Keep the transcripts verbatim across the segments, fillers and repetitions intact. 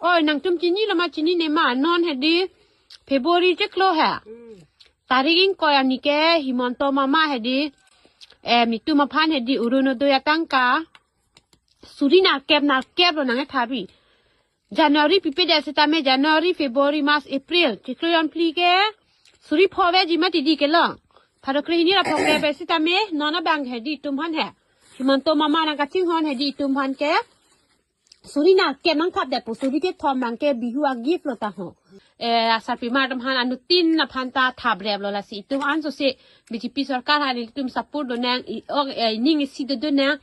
Oi, nangtum chinilo ma, chinine ma, non hedi February chiklo he. Tarik ingkoi arni ke Himanta mama hedi, eh, itum aphan hedi Orunodoi atangka suri nerkep nerkep lo nangkethabi. January pipedet sitame, January, February, March, April, chiklo jon phli ke suri pho aveji mati di kelong. Pharo krehini ra phongo ave sitame, non abang hedi itum aphan he, Himanta mama nangkachinghon hedi itum aphan ke suri nerkep nangthapdet pu, suri kethom abang ke Bihu a-gift lo ta ho. Eh, asarpimar atum aphan, anuttin aphan ta thapreplo, lasi itum ansose B J P sorkar aphan ilitum support lonang, i-ok, eh, ining isi dodonang.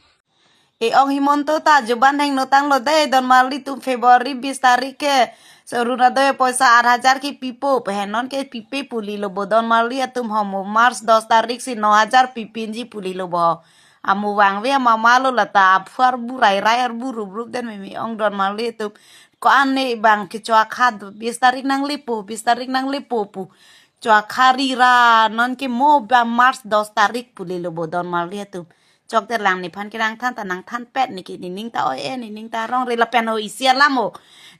E-ong Himanta ta juban heng notanglo dei, don marli atum, February bis tarik ke so Orunodoi poisa aat hajar kepipo pu he, non ke pipe pulilo bo don marli atum ho. Mo March dos tarik si no hajar pipinji pulilo bo. Amo vangve amamalo, lata aphu arbu rairai arbu rubrup den meme ong don marli atum. Ko-an ne bang kecho-akha do, bis tarik nangle po, bis tarik nangle po pu. Cho-akha rira, non ke mo ba March dos tarik pulilo bo don marli atum. Chokdet lang, nephan ke nangthan ta nangthanpet, neke nening ta oi-e, nening ta rong re lapen ho isi alam ho.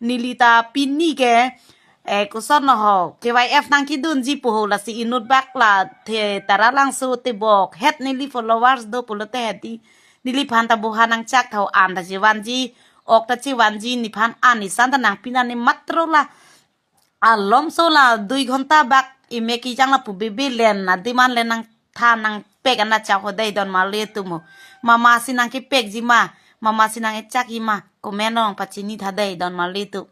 Neli ta pini ke, eh, koson ho, K Y F nangkedunji pu ho, lasi inut bak la the Taralangso tebok het neli followers do pulote hedi, neliphan ta boha nangchak tha ho, an ta chevanji, ok ta chevanji, nephan an isan ta nangpin an ne matro la alomso la dui ghonta bak ime kejang lapu bebe len adim an le nangthan nangpek an ta chak ho dei don marli atum ho. Mama si nangkepekji ma, mama si nangkechakji ma, comment along pachini tha dei don marli atum.